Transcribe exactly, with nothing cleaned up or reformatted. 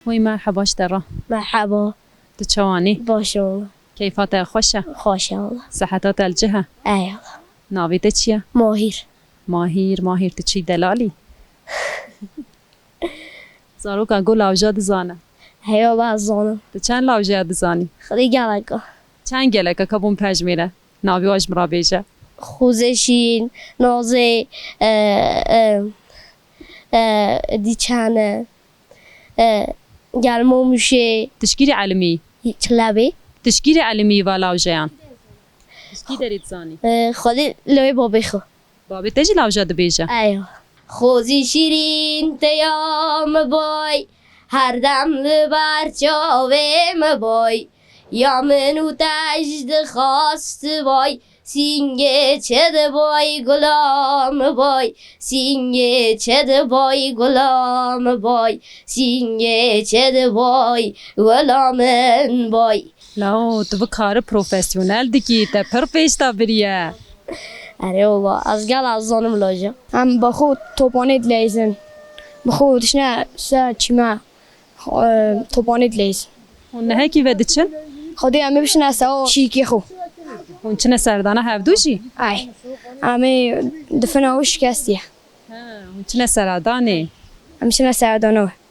Wey merheba ji te re. Merheba. Tu çawanî? Baş e wala. Keyfa te xweş e? Xweş e wala. Seheta te li cih e? Ey wala. Navê te çi ye? Mahîr. Mahîr, Mahîr, tu çi delalî? Zaroka go lawja dizane? Hey wala, ez zanim. Tu çend lawjeya dizanî? Xwedî geleka. Çend geleka ka bûn pejmêre? Navê wan ji min re bêje. Xozê Şîrîn, Nazê, e, e, e, dî çend e, e, Gelmo Mûşê. Tişkîrî elimî. Çilebê. Tişkîrî elimî va lawjeyan. Tişkî derê dizanî. E, Xwedî lawê babê xwe. Babê te jî lawja dibêje. Eyo. Xozî Şîrîn te ya min bay, her dem li ber çavê min bay. Ya min û te ji dixwast bay, sîngê çi dibay gula min bay, sîngê çi dibay gula min bay, sîngê çi dibay gula min bay. Lao, tu bi karî profesyonel dikî, te pir pêş de biriye. Erê wala, ez gel ez zanim laje. Em bi xwe topanê dileyzin. Bi xwe dişine ser çîme, e, topanê dileyzin. Hûn nehekî ve diçin? Xwedê em ê bişine sewa çîkê xwe. Hûn çine serdana hevdû jî? Ay. Em ê difina û şikestiye. Ha, hûn çine seradanê? Em çine serdana wê.